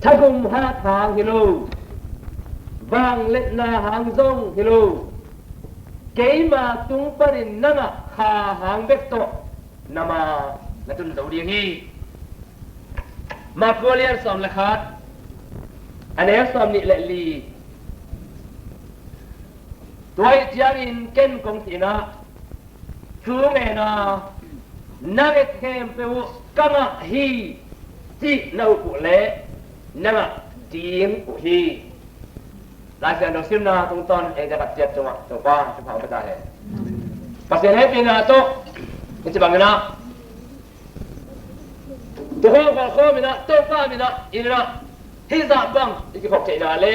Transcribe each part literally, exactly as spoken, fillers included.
Thagum hat hang hi lo, vangliatna hang zong hi lo, keima tung panin nangah kha hang bek tawh na ma na tun zo ding hi. Marku a lian sawm le khat, a neu sawm nih le li. Tua ahih ciangin ken kong cih na, thu ngen a, na nget khempeuh uh ka ngah hi, cih na up uh leh na ngah ding uh hi. Lai Siangtho simna tungtawn ei dekat ciat cungah Topa thupha hong pia ta hen. Pasian hehpihna tawh i ci bangin ah, tukhawm khualkhawm in ah, Topa min ah, in ah, hih zah bang i kikhop theihna le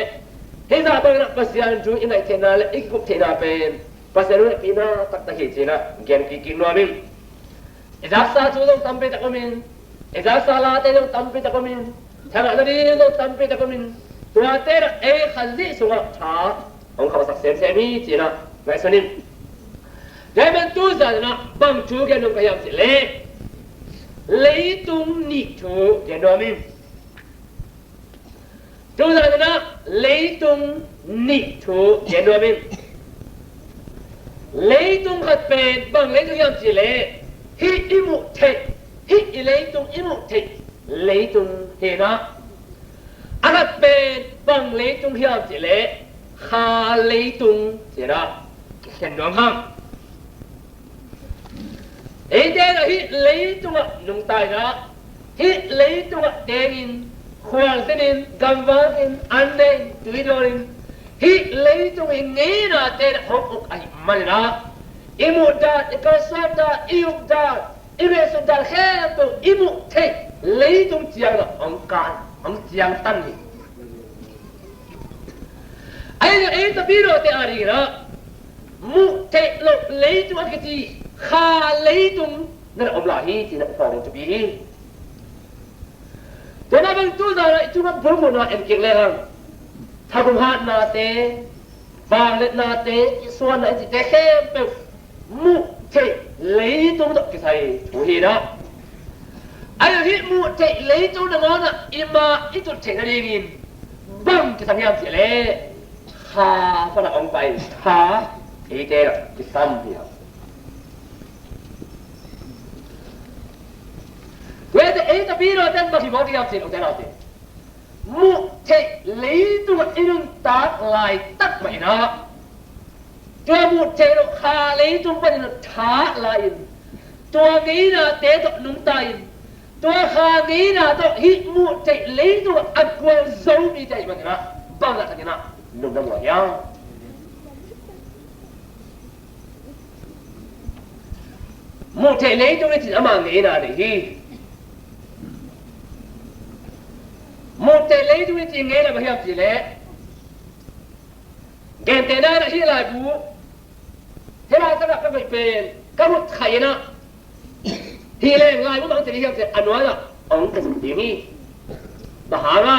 hih zah bangin ah Pasian thu i ngaih theihna le i kikup theihna pen Pasian hehpihna taktak hi ci-in ah gen kik nuam ing. I zaksa thu zong tampi tak om in, i zaksa late zong tampi tak om in, thangahna ding zong tampi tak om in, tuate in ah ei Khazih sungah tha hong khauhsak semsem hi ci-in ah ngaihsun in. Tua ahih manin tu zan in ah bang thu gen nuam ka hiam cih leh, leitung nih thu gen nuam ing. Tu zan in ah leitung nih thu gen nuam ing. Leitung khat pen bang leitung hiam cih leh, hih i muh theih, hih i leitung i muh theih leitung hi in ah, a khat pen bang leitung hiam cih leh, kha leitung ci-in ah kikhen nuam hang. Eite in ah hih leitungah nungta in ah, hih leitungah tengin, khualzinin, gamvangin, an ne-in, tui dawnin, hih leitung i ngeinate in ah hong uk ahih manin ah, i muh dan, i kalsuan dan, i up dan, i ngaihsut dan khempeuh i muh theih leitung ciangin ah hong kan, hong ciangtan hi. Ahi zongin ei Tapidawte adingin ah muh theih loh leitung a kici kha leitung na na om lai hi ci-in ah i phawk ding thupi hi. Tua mah bangin tu zan ah i tungah bulphuhna en kik lehang, thagum hatnate, vangliatnate, i suanna i cihte khempeuh muh theih leitung tawh kisai thu hi in ah, ahi zongin hih muh theih leitung nangawn ah i ma i tut theih nadingin bang kisam hiam cih leh, kha pan ah hong pai tha eite in ah kisam hi hang. Tua ahih ciangin ei Tapidawte in bang hi mawk ding hiam cih leh, ute naute, muh theih leitungah i nuntak laitak mah in ah, tua muh theih loh kha leitung panin ah tha la-in, tua ngeinate tawh nungta in, tua kha ngeina tawh hih muh theih leitungah a gualzo mite ahih manin ah, bang zahtakin ah nunna muang hiam? Muh theih leitung i cih ama ngeina nei hi. Muh theih leitung i cih ngeina bang hiam cih leh, gentehna in ah hih laibu, hih laitak ah ka koih pen ka mut khaih in ah, hih leng laibu bang ci ding hiam cih leh, a nuai-ah hong kisam ding hi. Bang hang a,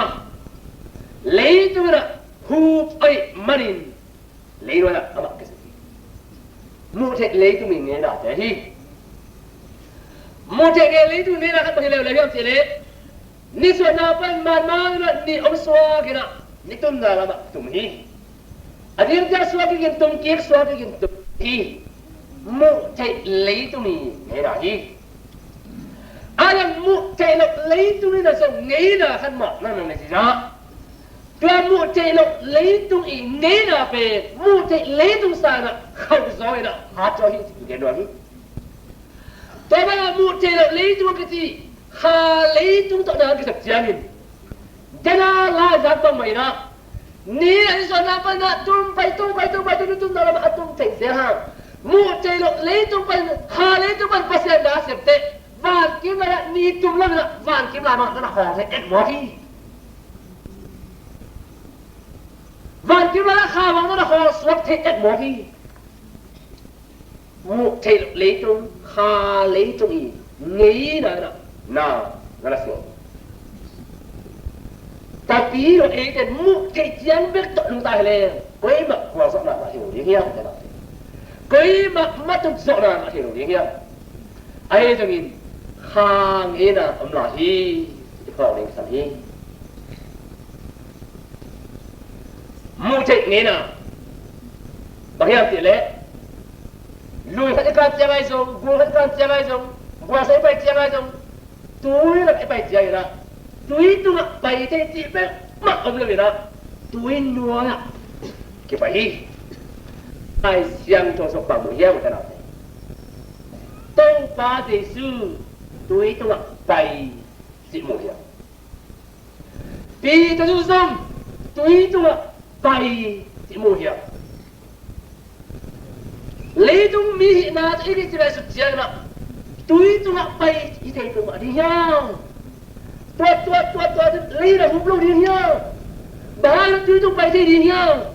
leitung in ah hup ahih manin, lei nuai-ah amah kisam hi. Muh theih leitung i ngeinate hi. Muh theih ngei leitung i ngeina khat bang hi leuleu hiam cih leh, nisuahna pan manmang in ah ni hong suak in ah, ni tumna lamah tum hi. A ding ciang suak kik in tum kik, suak kik in tum hi. Muh theih leitung i ngeina hi. A dang muh theih loh leitung in ah zong ngeina khat mah na na nei cih ciang, tua muh theih loh leitung i ngeina pen muh theih leitung sangin ah khauhzaw in ah hat zaw hi ci-in gen nuam hi. Tua bangah muh theih loh leitung a kici kha leitung tawh na kisap ciangin, dena laizak bangmah in ah, ni a nisuahna pan ah tum pai, tum pai, tum pai, tum, tumna lamah a tum theih zel hang, muh theih loh leitung pan, kha leitung pan Pasian na a sem teh, vankim lai ah ni tum lo in ah vankim lai mah na na khawl thei et mawk hi. Vankim lai ah kha mah na na khawl suak thei et mawk hi. Muh theih loh leitung, kha leitung i ngeina in ah na na na suak. Tapi lo eite muh theih ciang bek tawh nungta hi leng, koimah khualzawhna mah hi lo ding hiam? Koimah matut zawhna mah hi lo ding hiam? Ahi zongin kha ngeina om lai hi. I phawk ding kisam hi. Theih ngeina. Bang hiam cih leh, lui khat i kan ciang ai zong, gul khat i kan ciang ai zong, gualsa i pai ciang ai zong, tui lak i pai ciang inah, tui tungah pai thei cih peuhmah om lo inah, tui nuai-ah kipai hi. Lai Siangtho sung bang mu hiam ka nau te? Topa Jesu tui tungah pai cih mu hiam? Peter zong tui tungah pai cih mu hiam? Leitung mi hihna tawh i kicing ngaihsut ciangin ah, tui tungah pai hi thei peuhmah ding hiam? Tuat, tuat, tuat, tuat, lei na hup lo ding hiam? Bang hang na tui tung pai thei ding hiam?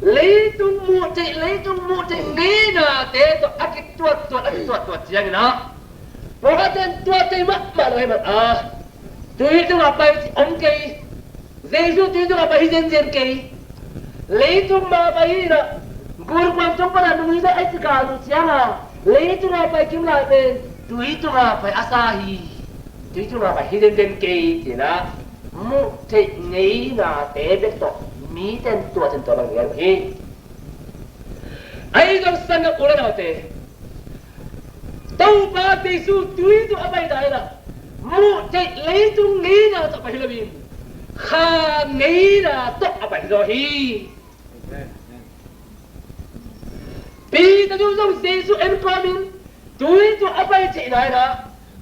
Leitung muh theih, leitung muh theih ngeinate tawh a kituat tuat, a kituat tuat ciangin ah, pawlkhatte in tuat thei mahmah lo ahih man a, tui tungah pai cih om kei. Jesu tui tungah pai hi zenzen kei. Leitung mah pai hi inah, gulkuang tung pan a nungzui tawh a i kikal uh ciang a, leitungah pai kim lai pen tui tungah pai a sa hi. Tui tungah pai hi zenzen kei ci-in ah, muh theih ngeinate bek tawh mite in tuat in tuat bang ngiat uh hi. Ahi zong sanggam u le naute, Topa Jesu tui tungah a paina inah, muh theih leitung ngeina tawh pai hi loin, Kha ngeina tawh a pai hi zaw hi. Peter zong Jesu en kawmin tui tungah a pai theihna inah,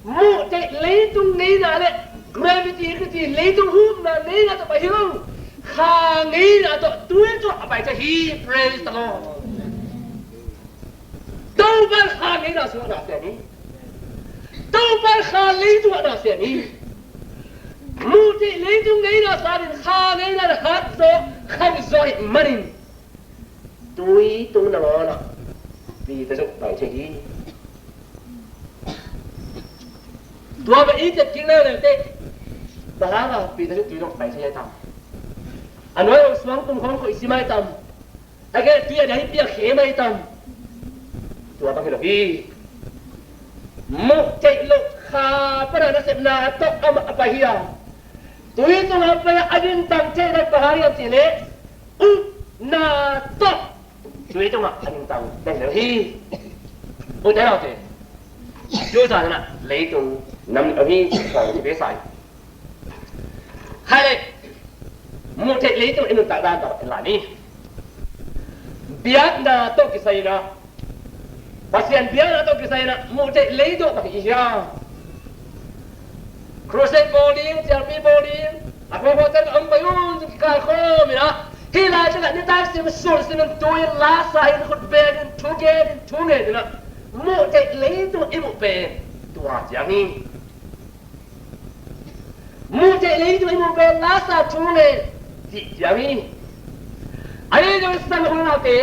muh theih leitung ngeina le gravity kiti leitung humna ngeina tawh pai hi lo, Kha ngeina tawh tui tungah a pai thei hi. Praise the Lord. Topa in Kha ngeina sungah na sem hi. Topa in Kha leitungah na sem hi. Muh theih leitung ngeina sangin Kha ngeina in hat zaw, khauh zaw ahih manin, tui tung nangawn ah Peter zong pai thei hi. Tua bang i ciat kik leuleu teh, bang hang a Peter zong tui tungah pai thei a tam? A nuai-ah suang tum khawng koih sim a i tam? A gelh tui a dai piak khem a i tam? Tua bang hi lo hi. Muh theih loh Kha pan a nasepna tawh amah a pai hi a, tui tungah pai a a nintang theih nat bang hang hiam cih leh, upna tawh tui tungah a nintang den lo hi. U te nau te, tu zan inah leitung nam nih om hi. Kong ci pe sa hi. Hai le, muh theih leitung i nuntak dan tawh en lai ni. Biakna tawh kisai inah, Pasian biakna tawh kisai inah muh theih leitung bang hi hiam? Crusade bawl ding, C R P bawl ding, a pawlpawlten om pai un ci kikal khawm inah, hih lai ciangah nitak sim sul simin tu-in, la sa-in, khut beng-in, thu gen-in, thu ngen inah, muh theih leitung i muh pen tua ciang hi. Muh theih leitung i muh pen la sa, thu ngen cih ciang hi. Ahi zong sanggam u le naute,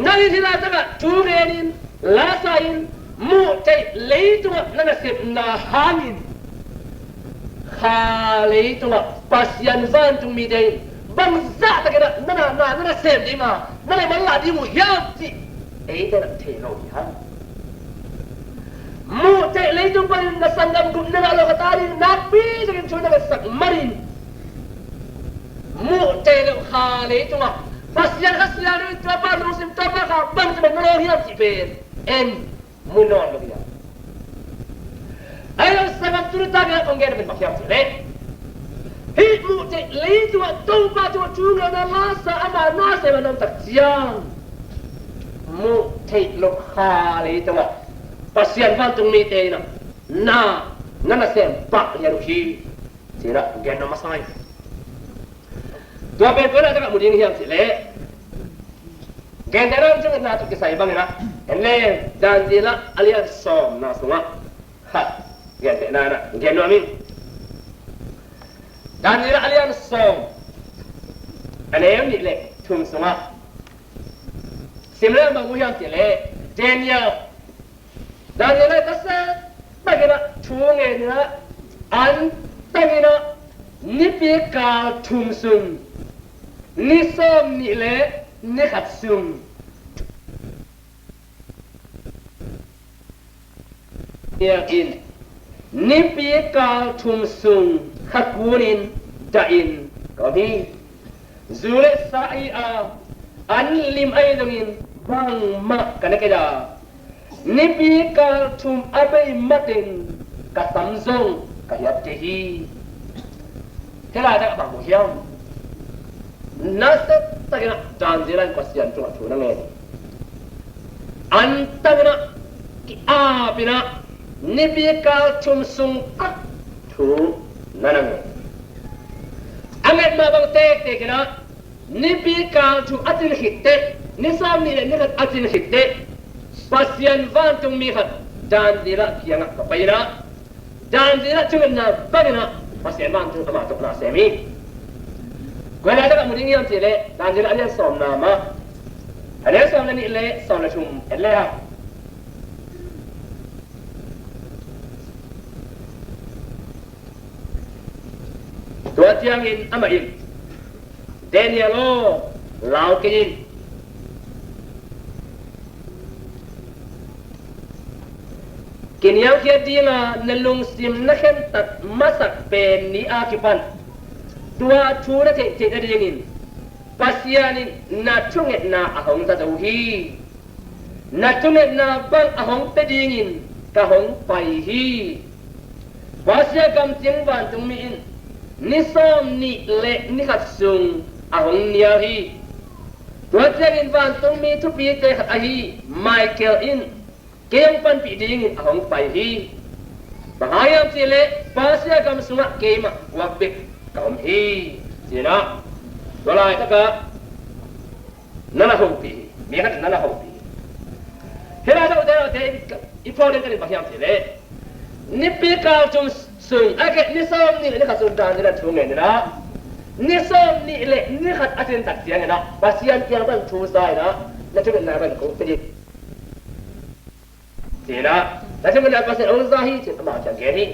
nang in hih lai takah thu ngenin, la sa-in, muh theih leitungah na nasepna hangin, Kha leitungah Pasian vantung mite in bangzah takin ah na, na, na, na nasem ding a, na na manlah ding uh hiam cih eite in ah thei lo hi hang. Muh theih leitung panin na sanggam gupna ngah lo ka ta ding nakpi takin thu na ngetsak manin, muh theih loh Kha leitungah Pasian Kha Siangtho in, Topa lungsim, Topa Kha bangci bang na lawng hiam cih pen en mu nawn lo hi a. Ahi lo sanggam, tu nitak in ah kong gen pen bang hiam cih leh, hih muh theih leitungah Topa tungah thu ngetna, la sa, ama nasem a na om tak ciang, muh theih loh Kha leitungah Pasian vantung mite in ah na, na nasem pah lian uh hi, ci-in ah gen nuam masa ing. Tua pen koi lai takah mu ding hiam cih leh, Gentehna Lai Siangtho tawh kisai bangin ah en le, Daniel a lian sawmna sungah khat gentehna in ah gen nuam ing. Daniel a lian sawm, a neu nih le thum sungah sim leng bang mu hiam cih leh, Daniel, Daniel in ah ka sep takin ah thu ngen in ah, an tangin ah nipi kal thum sung, ni sawm nih le ni khat sung, Daniel in nipi kal thum sung kha kunin dahin ka om hi. Zu le sa ahi a, an lim ahi zongin bangmah ka ne kei a, nipi kal thum a bei matin ka sam zong ka hiat kei hi. Hih laitak ah bang mu hiam? Nasia takin ah Daniel in Pasian tungah thu na ngen. An tangin ah ki-apin ah nipi kal thum sung ah thu na ngen. A nget mah bang tektekin ah nipi kal thum a cin khit teh, ni sawmnih le ni khat a cin khit teh, Pasian vantungmi khat Daniel kiangah ka pai in ah, Daniel thungetna bangin ah Pasian vantung amah tawh na sem hi. Koi laitak ah mu ding hiam cih leh Daniel a lian sawmna mah, a lian sawm le nih le sawm le thum en le hang. Tua ciangin amah in, Daniel aw, lau kei in. Kiniamkhiat dinga na lungsim na khentat masak pen ni a kipan tua thu na theihtheih nadingin Pasian in na thungetna a hong za zo hi. Na thungetna bang a hong pia dingin ka hong pai hi. Persia gam ciang vantungmi in ni sawmnih le ni khat sung a hong nial hi. Tua ciangin vantungmi thupite khat ahi Michael in kei hong panpih dingin a hong pai hi. Bang hang hiam cih leh Persia gam sungah keimah guak bek ka om hi, ci-in ah tua laitakah na na hopih hi. Mi khat na na hopih hi. Hih laitak ute naute, i problem kan in bang hiam cih leh nipi kal thum sung, a kei ni sawmnih le ni khat sung Daniel in thu ngen in ah, ni sawmnih le ni khat a cin tak ciangin ah Pasian kiang pan thu za in ah, na thungetna bang kong pia ding, ci-in ah, na thungetna Pasian hong za hi, ci-in amah kiang gen hi.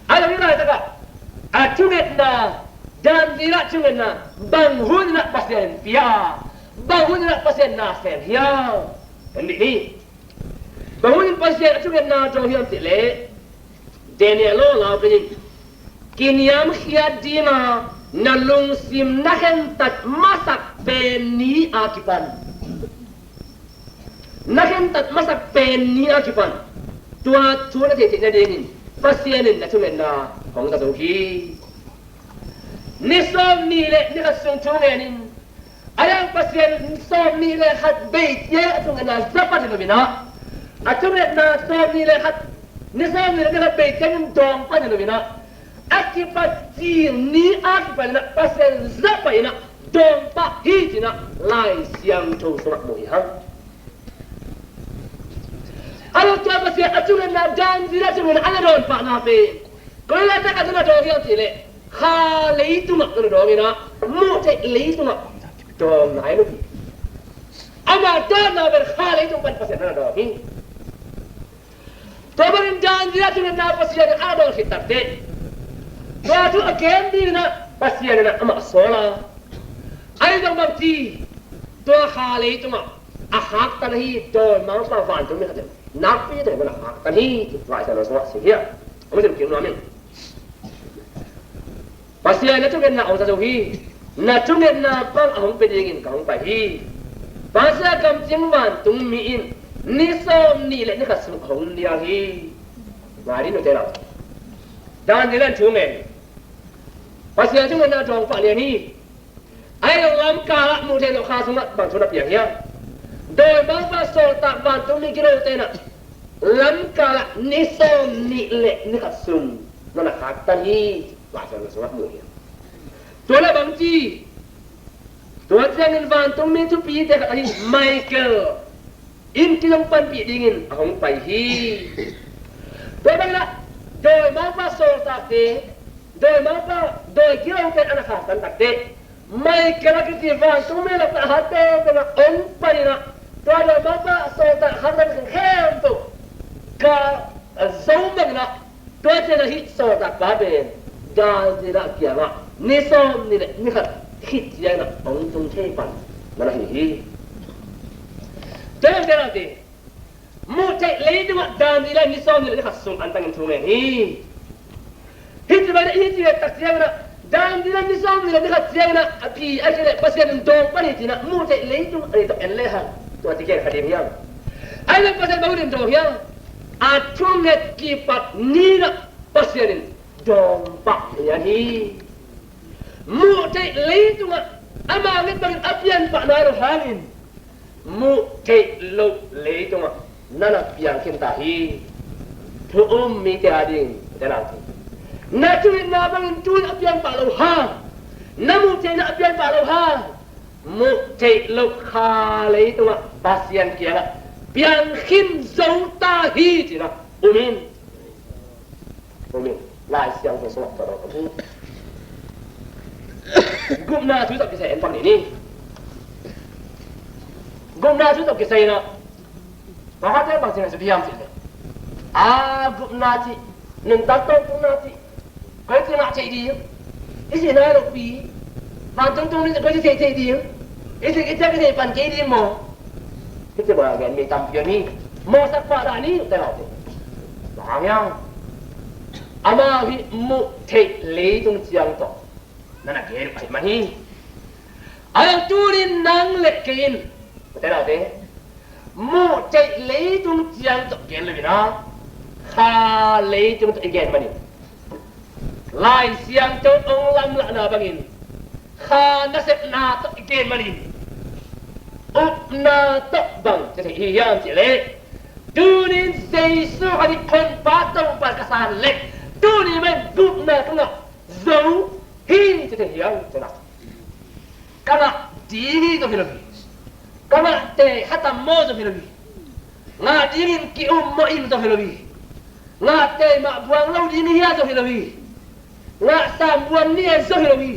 A lo ni laitakah a thungetna, Daniel thungetna bang hun in ah Pasian in pia a, bang hun in ah Pasian na sem hiam? Kan dih ni. Bang hun in Pasian a thungetna dawng hiam cih leh, Daniel aw, lau kei in. Kiniamkhiat dinga na lungsim na khentat masak pen ni a kipan, na khentat masak pen ni a kipan tua thu na theihtheih nadingin Pasian in na thungetna hong za zo hi. Ni sawmnih le ni khat sung thu ngen in, a yang Pasian sawmnih le khat bei ciang a thungetna za pan hi lo in ah, a thungetna sawmnih le khat, ni sawmnih le ni khat bei ciangin dawng pan hi lo in ah, a kipat cil ni a kipan in ah Pasian za pah in ah dawng pah hi, ci-in ah Lai Siangtho sungah mu hi hang. A lo tua Pasian a thungetna, Daniel a thungetna a na dawn pahna pen koi laitak ah na na dawng hiam cih leh, kha leitungah na na dawng in ah, muh theih leitungah dawng nai lo hi. Ama dawnna pen kha leitung pan Pasian na na dawng hi. Tua bangin Daniel a thungetna Pasian in a na dawn khit tak teh, tua thu a gen dingin ah Pasian in ah amah sawl a, ahi zong bang ci, tua kha leitungah a khaktan hi, dawimangpa vantungmi khat in nakpi takin a khaktan hi, ci Lai Siangtho sungah sim hi a, hong sim kim nuam ing. Pasian na thungetna hong za zo hi. Na thungetna bang a hong pia dingin ka hong pai hi. Persia gam ciang vantungmi in ni sawmnih le ni khat sung hong nial hi. Ngai dih nute nau. Daniel in thu ngen. Pasian thungetna dawng pah lian hi. Ahi zong lamkal ah muh theih loh kha sungah bang thu na piang hiam? Dawimangpa sawltak vantungmi gilote in ah lamkal ah ni sawmnih le ni khat sung na na khaktan hi. Lai Siangtho sungah mu hi. Tua leh bang ci, tua ciangin vantungmi thupite khat ahi Michael in kei hong panpih dingin a hong pai hi. Tua bangin ah dawimangpa sawltakte, dawimangpa dawi gilote a na khaktan tak teh, Michael a kici vantungmi lakah a hat penpen ah hong pai in ah, tua dawimangpa sawltak a khaktan khempeuh ka zo bangin ah, tua ciangin ah hih sawltakpa pen Daniel kiangah ni sawmnih le ni khat khit ciangin ah hong tung thei pan na na hi hi. Tua bang ciangin ah, muh theih leitungah Daniel in ni sawmnih le ni khat sung an tangin thu ngen hi. Hih ci bangin ah, hih ci tak ciangin ah Dan ding lam ni sawm ni lam ni khat ciangin ah a pi a kile Pasian in dawng pan hi ci-in ah muh theih leitung a ni tawh en le hang tua ci gen kha ding hiam? Ahi zong Pasian bang in dawng hiam? A thunget kipat ni-in ah Pasian in dawng pah lian hi. Muh theih leitungah ama nget bangin a pian pah nai lo hangin muh theih loh leitungah na na piang khin ta hi. Thu um mite a ding te nang, na thu itna bangin tu-in a piang pah lo hang, na muh theihna a piang pah lo hang, muh theih loh kha leitungah Pasian kiangah piang khin zo ta hi ci-in ah um in. Lai Siangtho sungah tua dong om hi. Gupna thu tawh kisai en pak ni ni. Gupna thu tawh kisai na, pawlkhatte bang ci na su diam ci le, a, gupna ci, nuntak tawntungna ci, koi ci ngah thei ding? I ci nai lo pi, vantung tung ni koi ci thei thei ding? I ci i ciak i thei pan kei ding maw? Hih ci bang a gen mi tampi om hi. Mawhsak pah dah ni, te lau te. Bang hang hiam? Amau hih muh theih leitung ciang tawh na na gen uh ahih man hi. A, tu-in nang le kei in, te lau te, muh theih leitung ciang tawh gen lo-in ah kha leitung tawh i gen manin, Lai Siangtho hong lamlahna bangin kha nasepna tawh i gen manin, upna tawh bang ci thei hi hiam cih leh, tuni-in Jesu Khazih honpa Topa ka san leh tuni mah in gupna ka ngah zo hi ci thei hiam cih na. Ka ngah ding hi zong hi lo hi. Ka ngahte khatam maw zong hi lo hi. Ngah dingin ki-um mawh in zong hi lo hi. Ngahte mah buang lo ding hi hia zong hi lo hi. Ngah sam buang ni e zong hi lo hi.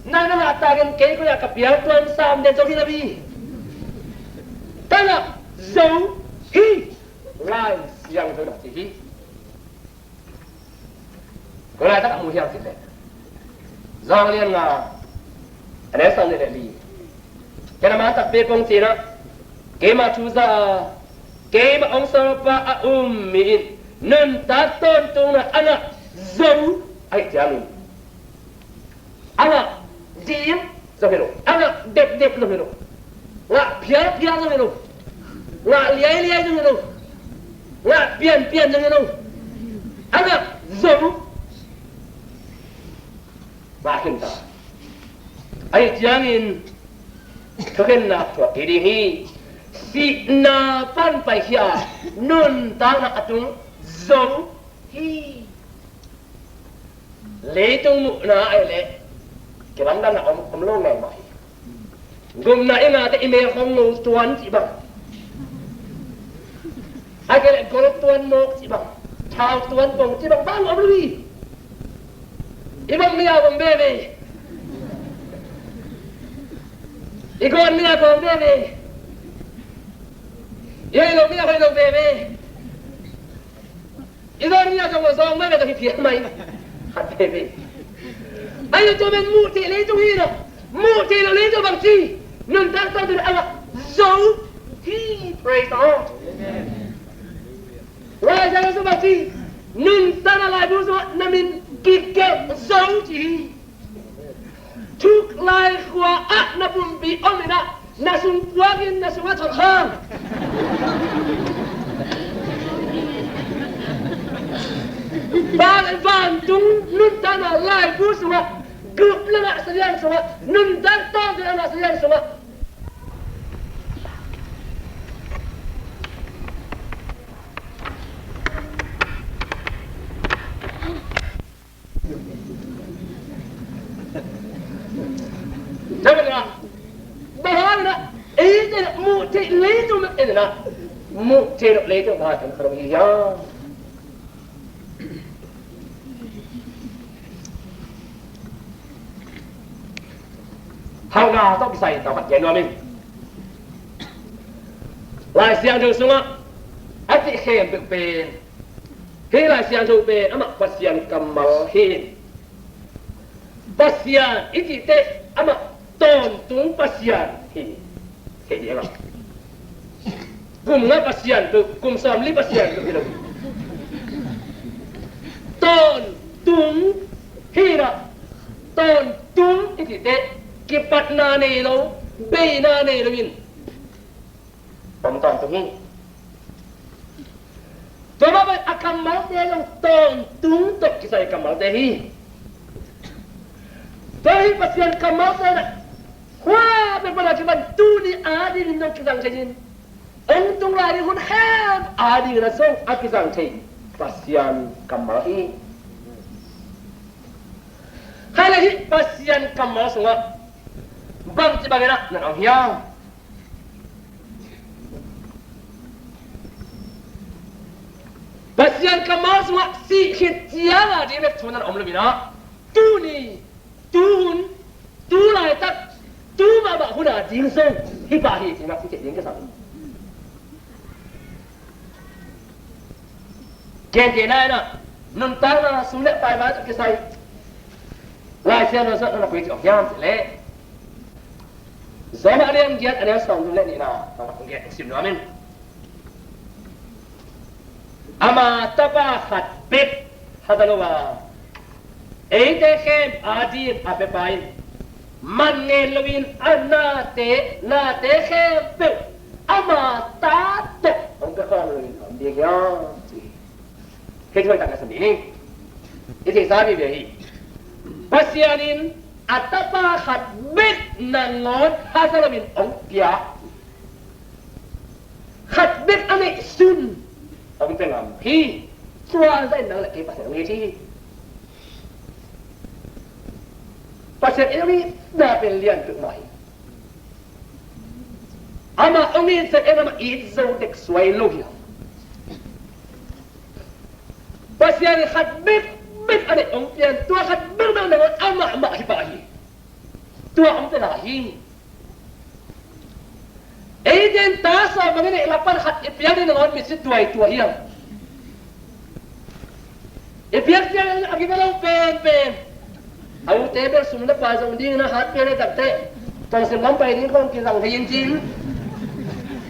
Nang na ngah takin kei koi-ah ka pial tuan sam den zong hi lo hi. Ka ngah zo hi. Lai Siangtho na ci hi. Koi laitak a mu hiam cih leh, Johan lian nga, a neu sawm nih le li. Ken a man takpi kong ci-in ah, keima thu za a, keima hong sawlpa a um mi in nuntak tawntungna a ngah zo ahih ciangin, a ngah ding zong hi lo, a ngah depdep zong hi lo, ngah phialphial zong hi lo, ngah liailiai zong hi lo, ngah pianpian zong hi lo, a ngah zo. Ngah khin ta. Ahih ciangin thukhennak thuak kei ding hi. Sihna pan paikhia nuntakna a tung zo hi. Leitung muhna ahih leh kilamdanna om, om lo ngaimah hi. Gupna i ngahte i mel hong ngo tuan cih bang, a kei leh gol tuan mawk cih bang, thau tuan pong cih bang, bang om lo hi. I bang mi a bang veve. I gawn mi a gawn veve. I hoih lo mi a hoih lo veve. I zawng ni a zawng lo zawng mai ve tawh hi phial mai. Khat veve. Ahi zong tua pen muh theih leitung hi lo. Muh theih loh leitung bang ci? Nuntak tawntungna a ngah zo hi. Praise the Lord. Lai Siangtho bang ci? Nuntakna laibu sungah na min kikelh zo ci hi. Thuklai khua ah na pumpi om in ah, na sung puak in na sungah thot hang. Van, vantung nuntakna laibu sungah, gupna ngahsa lian sungah, nuntak tawntungna ngahsa lian sungah. Tua manin ah, bang hangin ah, eite in ah muh theih leitung bek en in ah, muh theih loh leitung bang hangin kha lo hi hiam? Hauhna tawh kisai tawh khat gen nuam ing. Lai Siangtho sungah a cih khempeuh pen, hih Lai Siangtho pen amah Pasian kammal hi. Pasian i cih teh amah tawntung Pasian hi. Hih ding amah kum nga Pasian peuh, kum sawmli Pasian peuh hi lo. Tawntung hi na. tawntung i cih teh kipatna nei lo, beina nei lo in om tawntung hi. Tua mah bangin a kammalte zong tawntung tawh kisai kammalte hi. Tua hi Pasian kammalte na hua pek pana kipan tuni a dingin zong kizang thei in, hong tung lai ding hun khempeuh a dingin a zong a kizang thei Pasian kammal hi. Khaile hih Pasian kammal sungah bangci bangin ah nan om hiam? Pasian kammal sungah sih khit ciang a ding bek thu nan om lo in ah, tuni, tuhun, tu laitak, tu mahmah hun a ding zong hih pah hi ci-in ah sih khit ding kisam. Gentehna in ah, nuntakna sum le pai mah tawh kisai Lai Siangtho sungah na pui ci om hiam cih leh, Rom a lian giat a neu sawmthum le nihna, tawh kong gen sim nuam ing. Ama Tapa khat bek haza lo a, eite khempeuh a dingin a pia pa in, man ngen loin a nate, nate khempeuh ama ta tawh hong pia khawm loin a om ding hiam ci hi. Hih thu hi tak a sa ding hi. I theihsa vive hi. Pasian in a Tapa khat bek nangawn haza loin hong pia, khat bek a neihsun hong pia ngam hi. Tua zah in nang le kei Pasian hong it hi. Pasian in hong itna pen lian peuhmah hi. Amah hong it zah in amah it zo dek suai lo hi. Pasian in khat bek bek a neih hong pia in, tua khat bek bek nangawn amah mah hi pah hi. Tua hong pia lai hi. Eite in ta sawm bangin i lak pan khat i piak ding nangawn mitsi tuaitua hiam? I piak ciangin a kipia lo penpen, a ute bel sum le pai zong dingin a hat piak le tak teh, tongsim lam pai ding khawng kizang thei in cin.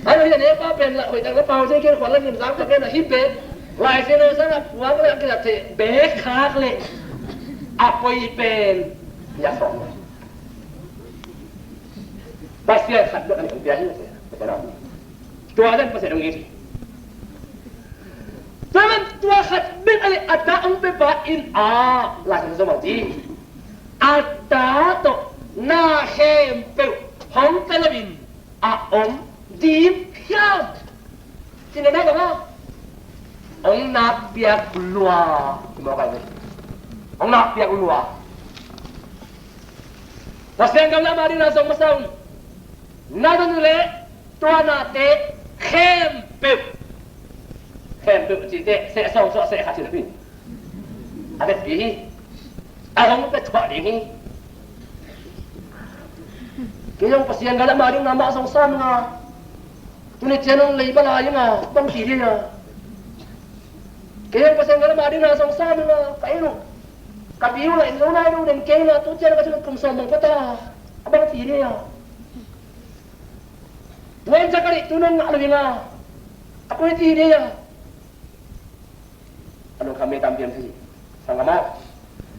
A lo hi a, nepa pen lah hoih tak le pau thei kei, khuan le lim zang tak ken a hi pek. Lai Siangtho sangah puak le a kizat thei bek khak le a poi pen hi a sawm. Pasian khat bek a neih hong pia hi. Tua dan Pasian hong it hi. Tua man tua khat bek a neih a ta hong pia pa in a, Lai Siangtho sungah ci, a ta tawh na khempeuh hong pia loin a om ding hiam? Cina na bang a, hong nak piak lua. Hong nak piak lua. Pasian gam lam a dingin na zong masa un. Na zong leh tua nate khempeuh, khempeuh cih teh seh sawm suah seh khat cih lo hi. A vekpi hi. A hong pia thuah ding hi. Kei zong Pasian gam lam a dingin na mah zong sam nga. Tuni ciang hong lei bal a hi nga, bang ci ding a. Kei hong Pasian gam lam a dingin na zong sam hi nga, ka inn uh, ka pi uh la inn zo nai lo den kei nga, tu ciang ka cin kum sawm bang pata, a bang ci ding a. Tuan sa ka nih tu nong ngah lo hi nga, a koi ci ding a. A lungkham mi tampi om thei hi. Sanggam aw,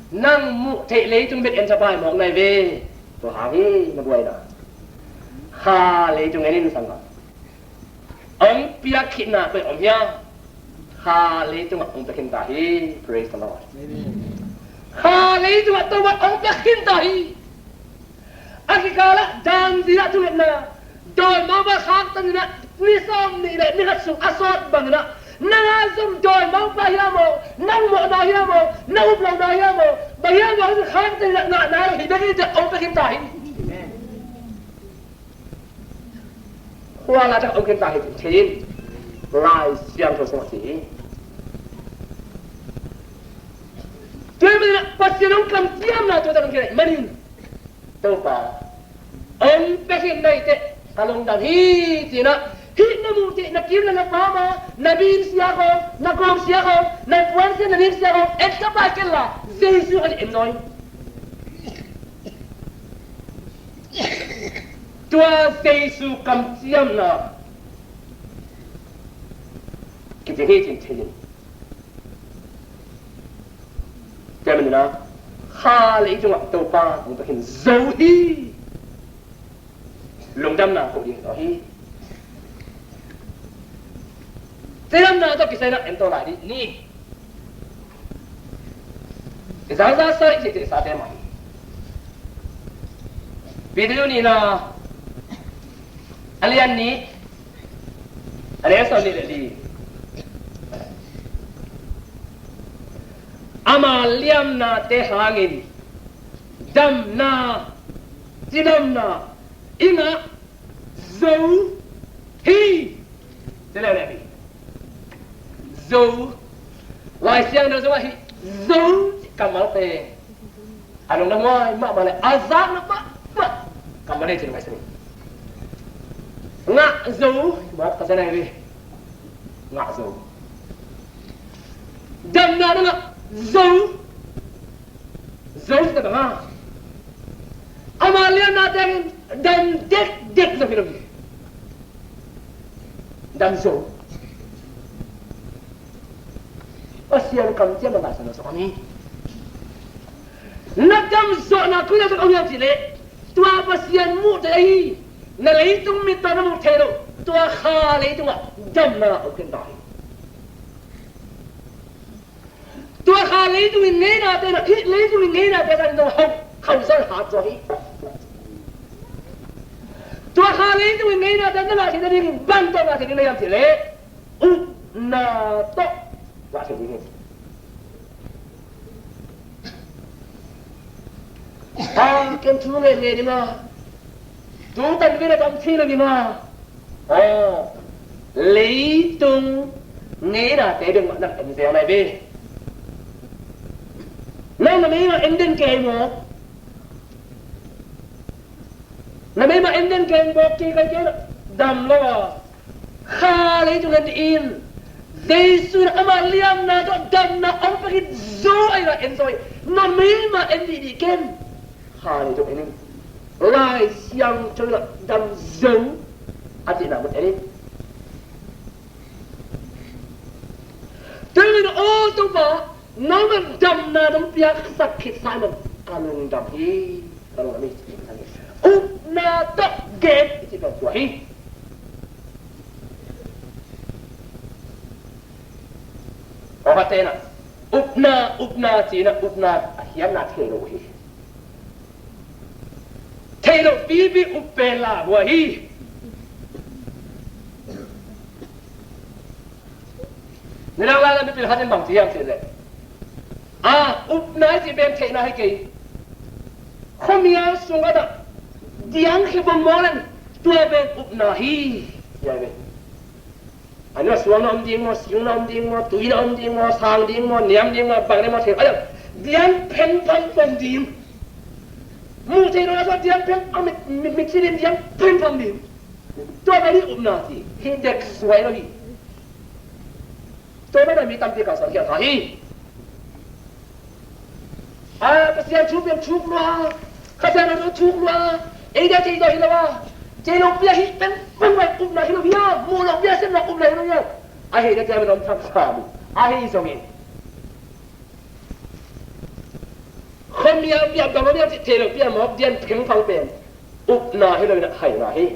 nang muh theih leitung bek en sa pai mawk nai ve. Tua hang hi na buaina. Kha leitung en in sanggam. Hong piak khitna koi om hia? Kha leitungah hong pia khin ta hi. Praise the Lord. Kha leitungah Topa hong pia khin ta hi. A kikalah dan zinah thungetna, dawimangpa khaktan zinah ni sawm nih le ni khat sung a sawt banginah, nang a zong dawimangpa hiam aw, nang mawhna hiam aw, na up lohna hiam aw, bang hiam aw, khaktan zinah ngahna lo hi bek hi, tua hong pia khin ta hi. Khua lai tak hong khin ta hi, thei in, Lai Siangtho sungah ci hi. Tua hi maninah Pasian hong kamciamna tua tak hong khin ahih manin, Topa, hong pia khin na hi teh ka lungdam hi, cinah, hih na muh teh na kim le na pam a, na bin sia khawng, na kawm sia khawng, na puan sia, na ning sia khawng, en ka pai kenla, Jesu khat in en nawn. Tua Jesu kamciamna kici hi cin thei in. Tua maninah kha leitungah Topa hong pia khin zo hi. Lungdamna koh ding hi. Cidamna tawh kisai in en to lai dih ni. I zangza sa i theihtheihsate mah hi. Peter nihna a lian nih, a neu sawm nih le li. Ama liamnate hangin damna, cidamna i ngah zo hi. Ci leuleu hi. Zo. Lai Siangtho zong ah hih zo cih kammalte a lungdam huai mahmah le a zakna mahmah kammal hi ci-in ngaihsun hi. Ngah zo. Mawk ka zen ahi ve. Ngah zo. Damna na ngah zo. Zo cih bang a, ama liamna tengin dam dekdek zo hi lo hi. Dam zo. Pasian kamciam a ngaihsun lo sawm hi. Na dam zawhna koi na zong a hiam cih leh tua Pasian muh theih ahi, na leitung mit tawh na muh theih loh tua kha leitungah damna om khin ta hi. Tua kha leitung i ngeinate na, hih leitung i ngeinate na, no hau, hau zon hat zaw hi. Tua kha leitung i ngeinate na ngah theih nading bang tawh ngah theih ding na hiam cih leh upna tawh ngah theih ding hi. A, ken thu ngen ngen ding a, tung tan vei na tam thei lo ding a. Aw, leitung ngeinate bek mah nang en zel nai ve. Nang na mei mah en den kei maw? Na mei mah en den kei maw? Kei kai kei na dam lo a. Kha leitung en in. Jesu in ama liamna tawh damna hong pia khin zo ahi na en zo hi. Na mei mah en dih dih ken. Kha leitung en in. Lai Siangtho in ah dam zo a cihna mun en in. Tua in aw Topa, nangmah damna nong piaksak khitsa in ah ka lungdam hi. Ka lungdam hi. Upna tawh gen i cih pen tua hi. Pawlkhatte in ah upna, upna ci-in ah upna a hiatna thei lo uh hi. Thei loh pipi up pen la hua hi. Nidang lai-a mipil khat in bang ci hiam cih leh, a, upna i cih pen theihna hi kei. Khuamial sungah dah diang khia bawm maw leng tua pen upna hi. Cia ve. A nu ah suang na om ding maw, sing na om ding maw, tui na om ding maw, sang ding maw, niam ding maw, bang ding maw, thei, a, diang phengphang pom ding. Muh thei lo na suah diang pheng, a mit, mit, mit si ding diang phengphang ding. Tua pen hi upna ci, hi dek suai lo hi. Tua pen mi tampi kalsuan khial kha hi. A, Pasian thu pen thuk lua, Kha Siangtho thuk lua, ei dia thei zaw hi lo a, thei lo pia hi pen pen vai upna hi lo hia, muh lo pia sem lo upna hi lo hia. A hei dia tia min om thak sa mi. A hei zongin. Khom bia bia dong bia thei lo pia mawk dian phengphang pen upna hi lo in a haina hi.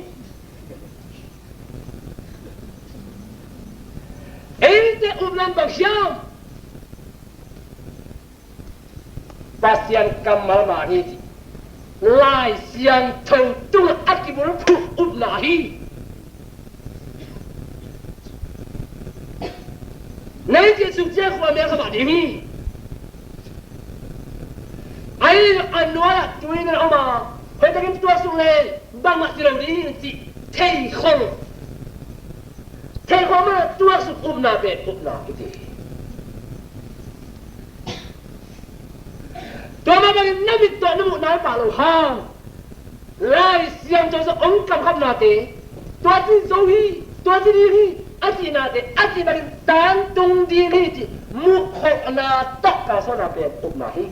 Eite upna bang hiam? Pasian kammal mah hi ci. Lai Siangtho tungah a kibulphuh upna hi. Nei cih suk ciang khua mel kha mah ding hi. Ahi a nuai-ah tui nan a om a, hoih takin tuaksuk le bangmah ci lo ding hi cih thei khol. Thei khol mah tuaksuk upna pen upna i ci. Tua mah bangin na mit tawh na muh nai pah lo hang. Lai Siangtho sung ong kamkhamnate, tua ci zo hi, tua ci ding hi, a cihnate, a cih bangin tangtung ding hi cih muhkholhna tawh kalsuanna pen upna hi.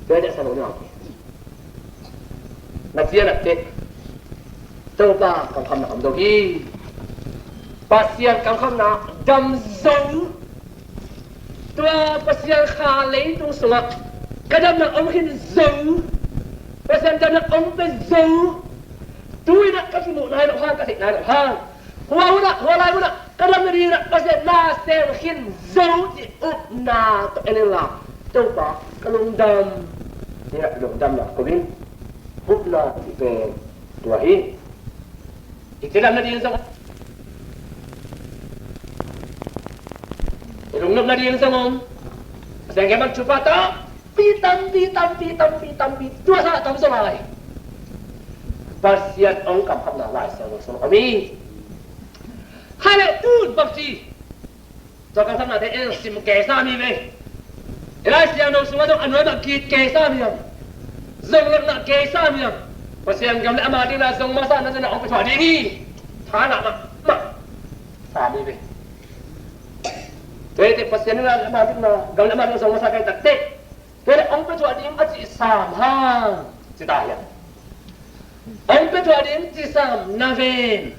Tua ciah sa lo ni. Na cian a teh Topa kamkhamna om zo hi. Pasian kamkhamna dam zo. Tua Pasian kha leitung sungah ka damna hong khin zo, Pasian damna hong pia zo. Tu-in ah ka kimuh nai loh hang, ka theih nai loh hang, hua hun ah, hua lai hun ah ka dam nading in ah Pasian na sem khin zo cih upna tawh en inla, Topa ka lungdam, ci-in ah lungdamna ko in. Upna cih pen tua hi. I cidam nading zong om, i lungnop nading zong om. Pasian kiang pan thupha tampi, tampi, tampi, tampi, tampi, tua sa tam zaw lai. Pasian hong kamkhapna Lai Siangtho sung om hi. Hale tun bang ci? Tua kamkhapnate en sim kei sam hi ve. I Lai Siangtho sungah zong a nuai bang kik kei sam hiam? Zong lohna kei sam hiam? Pasian gam le ama dingna zong masa na zong hong pia thuah ding hi. Tha ngah mahmah sam hi ve. Tua hi teh Pasian dingna, ama dingna, gam le ama dingna zong masa kei takteh, tua leh hong pia thuah ding a cih sam hang ci ta hiam? Hong pia thuah ding ci sam na ven.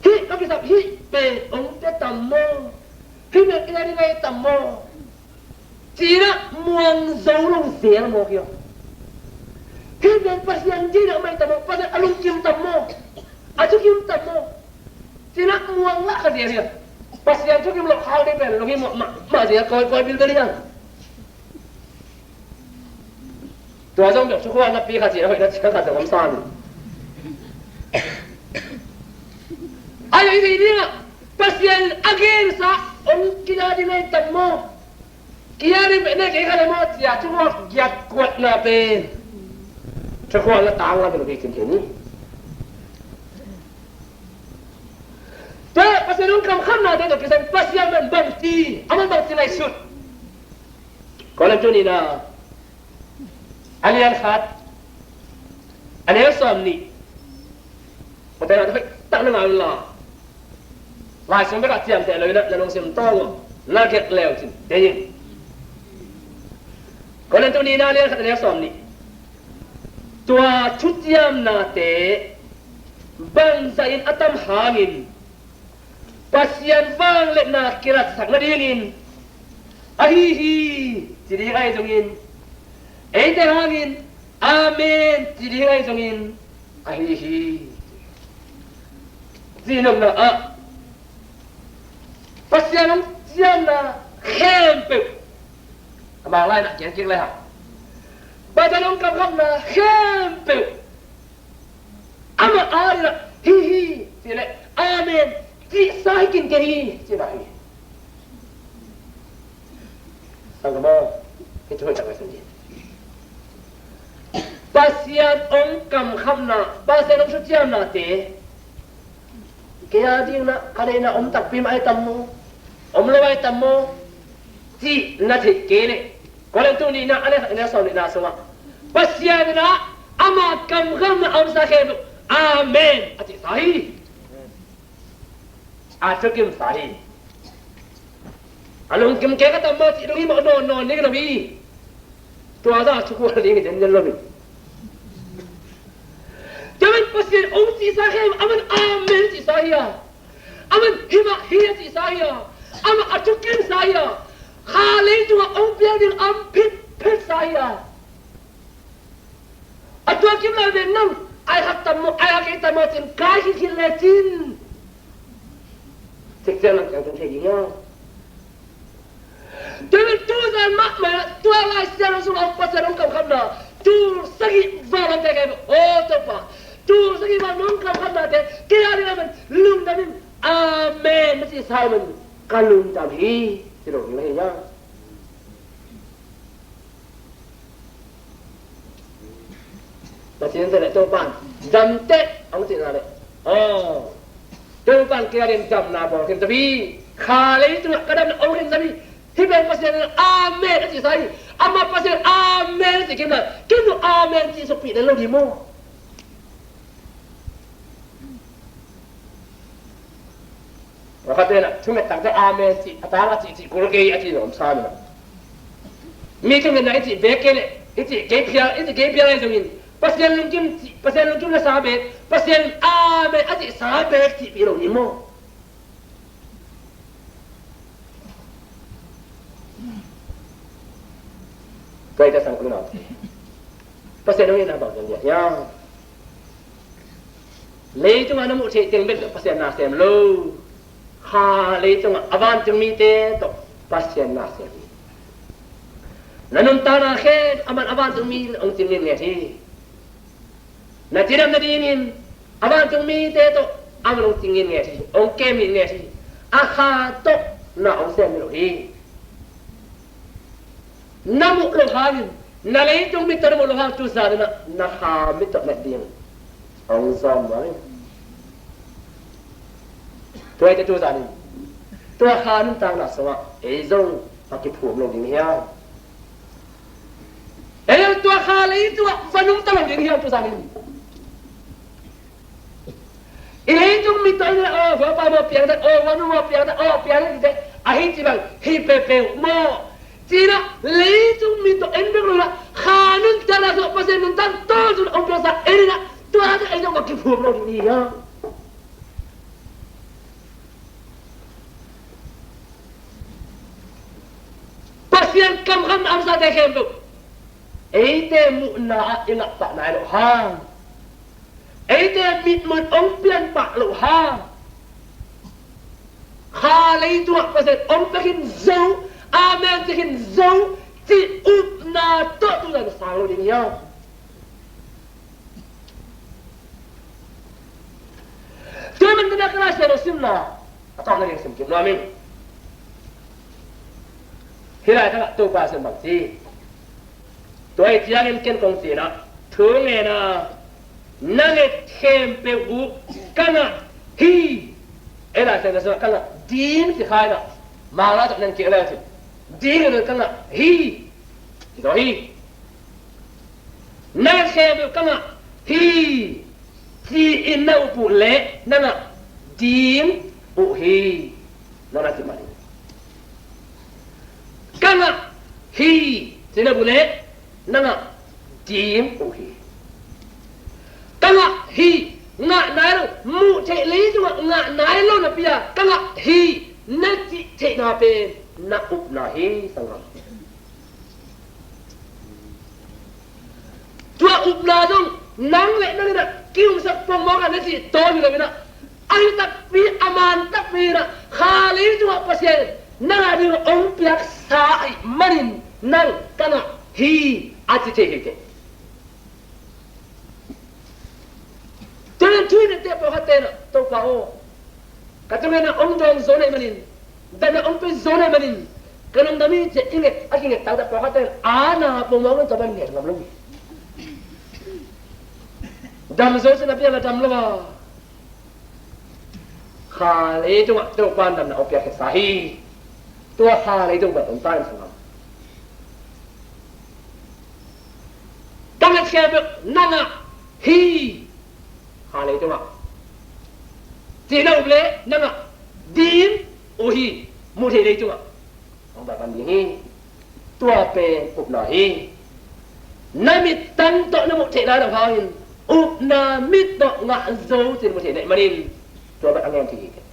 Hih ka kisap hih pen hong pia tam maw? Hih pen i la ding ahi tam maw? Ci-in ah muang zo lo zel mawk hi. Hih pen Pasian dingin ah mah hi tam maw? Pasian a lungkim tam maw? A thukim tam maw? Ci-in ah muang lah kha zel hi. Pasian thukim loh khak ding pen lunghimawh mahmah zel, kawikawi bilbel hi hang. Tua zong bek thukhualna pi khat ci-in a hoihna ciang khat zong om sam hi. Ahi zong i theih ding ah Pasian a gensa hong kia ding ahi tam maw? Kia ding bek na hi kei kha leh maw, ci-a thukhual giat kuatna pen thukhualna tang lam in a kicin khin hi. Tua Pasian hong kamkhapnate tawh kisai Pasian man bangci, a man bangci ngaihsut. Korintu nihna a lian khat, a neu sawmnih. Mate na hoih tak na ngah un la, Lai Siangtho bekah ciamteh lo in ah na lungsim tawng uh na gelh le uh cin deih in. Korintu nihna a lian khat, a neu sawmnih. Tua thuciamnate bangzah in a tam hangin Pasian vangliatna kilatsak nadingin ahi hi, ci ding ahi zongin, eite hangin amen ci ding ahi zongin ahi hi. Cihnopna ah Pasian hong ciamna khempeuh, a Mang lai-in ah kiang kik lai hang, Pasian hong kamkhapna khempeuh amah adingin ah hi hi cih leh amen cihsa hi khin kei hi, cihna hi. Sanggam aw, hih thu hoih tak a sim dih. Pasian hong kamkhapna, Pasian hong thuciamnate kei adingin ah ka deihna om takpi mah ahi tam maw, om lo ahi tam maw cih na theih kei leh, Korintu nihna a lian khat, a neu sawmnihna sungah Pasian in ah ama kamkhapna a omsa khempeuh amen a cihsa hi. A thukimsa hi. A lungkim kei ka tam maw cih lunghimawh nawnnawn ding lo hi. Tua zah a thukhual ding hi den den lo hi. Tua man Pasian hong cihsa khempeuh aman amen cihsa hi a, aman hi mah hi a cihsa hi a, amah a thukimsa hi a, kha leitungah hong piang ding a om phitphetsa hi a. A tua kim lai ven nang, ai hak tam maw, ai hak kei tam maw cin, kai khit khit lecin, cikciang nang ciang tung thei ding hiam? Tua ven tu zan mahmah, tua Lai Siangtho sungah Pasian hong kamkhapna tul sagih val hong kai kai, aw Topa, tul sagih val nong kamkhapnate kei a ding amen lungdam in, amen na cihsa uh man ka lungdam hi, ci lo ding hi hiam? Pasian te le Topa'n dam teh hong cihna le, aw, Topa'n kei adingin damna bawl khin zaw hi. Kha leitungah ka damna hong khin zaw hi. Hih pen Pasian in amen a cihsa hi. Amah Pasian amen a cih khin na, kei zong amen cih sukpih den lo ding maw? Pakhat in ah thunget takte amen cih, a tang a cih cih kul kei a cih nuam sam in ah. Mi thungetna i cih bek kei leh, i cih kei phial, i cih kei phial ahi zongin, Pasian lungkim cih, Pasian lungkim na sa bek, Pasian amen a cih sa bek cihpih lo ni maw? Pai ta sang kum na. Pasian hong itna bang zong dia hiam? Leitungah na muh theih teng bek tawh Pasian na sem lo. Kha leitungah a vantung mite tawh Pasian na sem hi. Na nuntakna khempeuh a man a vantung mi hong cing ngetnget hi. Na cidam nadingin a vantung mite tawh a man hong cing ngetnget hi, hong kem ngetnget hi. A kha tawh na hong sem hi lo hi. Na muh loh hangin, na leitung mit tawh na muh loh hang tu zanin ah na kha mit tawh na et ding hong zawm nuam ing. Tua ahih teh tu zanin tua kha nuntakna sungah ei zong va kiphum lo ding hiam? Ei zong tua kha leitungah va nungta lo ding hiam tu zanin? I leitung mit tawh in ah, aw, huapa maw piang tak, aw, huanu maw piang tak, aw, piang tak, ahi ci bang hi peuhpeuh maw? Ci-in ah leitung mit tawh en bek lo in ah, kha nuntakna tawh Pasian nuntak tawh zong hong piangsa en in ah, tua tawh ei zong va kiphum lo ding hi hang. Pasian kamkham na hamsate khempeuh eite muhna ah i ngah pah nai loh hang, eite mitmuhin hong pian pah loh hang, kha leitungah Pasian hong pia khin zo, amen ci khin zo, cih upna tawh tu zan sang lo ding hi hang. Tua man tena ka Lai Siangtho simna a tawpna ding sim kik nuam ing. Hih lai takah Topa Pasian bang ci? Tua ahih ciangin ken kong ci-in ah thu ngen a, na nget khempeuh uh ka ngah hi. Ei Lai Siangtho sungah ka ngah ding ci kha in ah, Mangkang tawh na en kik leh ci, ding in ka ngah hi ci zaw hi. Na nget khempeuh ka ngah hi ci-in na up uh leh na ngah ding uh hi. Na na cih mah ding. Ka ngah hi ci-in na up uh leh na ngah ding uh hi. Ka ngah hi, ngah nai lo, muh theih leitungah ngah nai lo napi-a ka ngah hi na cih theihna pen na upna hi, sanggam. Tua upna zong nang le nang in ah kihumsak pongmawk a na cih tawn hi lo in ah, ahi takpi a man takpi in ah, kha leitungah Pasian in nang a ding hong piaksa ahih manin nang ka ngah hi a ci thei hi teh. Tua in thu i ngette pawlkhatte in ah, Topa aw, ka tung in ah hong dawng zo na hih manin, damna hong pia zo na hih manin, ka lungdam hi ci-a i nget, a kinget taktak pawlkhatte in ah, a na pongmawk in Topa in nget ngam lo hi. Dam zo ci-in a piak leh dam lo a, kha leitungah Topa in damna hong piakkhiatsa hi. Tua kha leitung bang om ta in, sanggam. Ka nget khempeuh na ngah hi, kha leitungah, ci-in na up leh na ngah ding uh hi, muh theih leitungah hong paipan ding hi. Tua pen upna hi. Na mittang tawh na muh theih nai loh hangin, upna mit tawh ngah zo ci-in muh theih na hih manin, tua bang a ngen thei hi teh.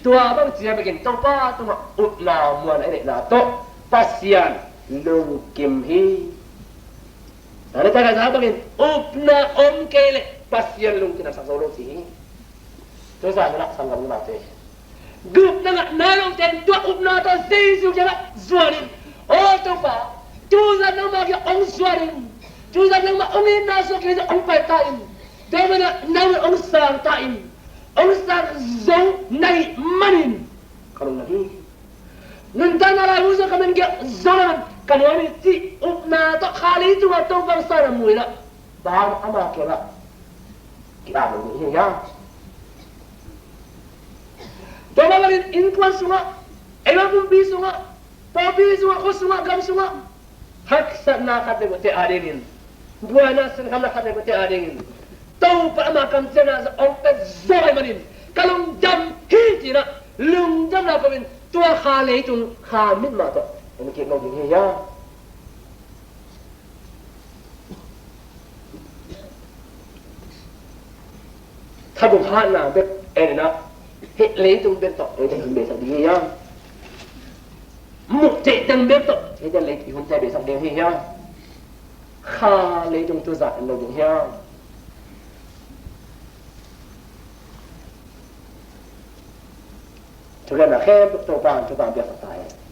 Tua bang ci-a bekin Topa tungah upna muanna i neihna tawh Pasian lungkim hi. Na na taka za bangin upna om kei leh Pasian lungkim a sak zo lo ci hi. Tua zah na na sanggam nate, gupna ngah nai lote in tua upna tawh Jesu kiangah zuan in, aw Topa, tu zah nangmah kiang hong zuan in, tu zah nangmah hong itna sungah kei zong hong pai ta in, tua manah nangmah hong sang ta in, hong sang zo na hih manin ka lungdam hi. Nuntakna lai hun sungah ka min kiang zo na man ka nuam hi, cih upna tawh kha leitungah Topa hong sang na mu in ah, bang ama kiangah ki-ap lo ding hi hang. Tua mah bangin innkuan sungah, eima pumpi sungah, pawlpi sungah, khua sungah, gam sungah, haksatna khat peuhpeuh te adingin, buaina sinkhamna khat peuhpeuh te adingin, Topa ama kamciamna zong hong pia zo ahih manin ka lungdam hi ci-in ah, lungdamna ko-in tua kha leitung kha mit mah tawh en kik lo ding hi hang. Thabuk hatna bek en in ah, hih leitung bek tawh ei teng hong beisak ding hi hang. Muh theih teng bek tawh Hih te lei i hun te bia sak ding hi hiam? Kha leitung tu zah en lo ding hiam? Thugenna khempeuh Topa in thupha piaksak ta hi.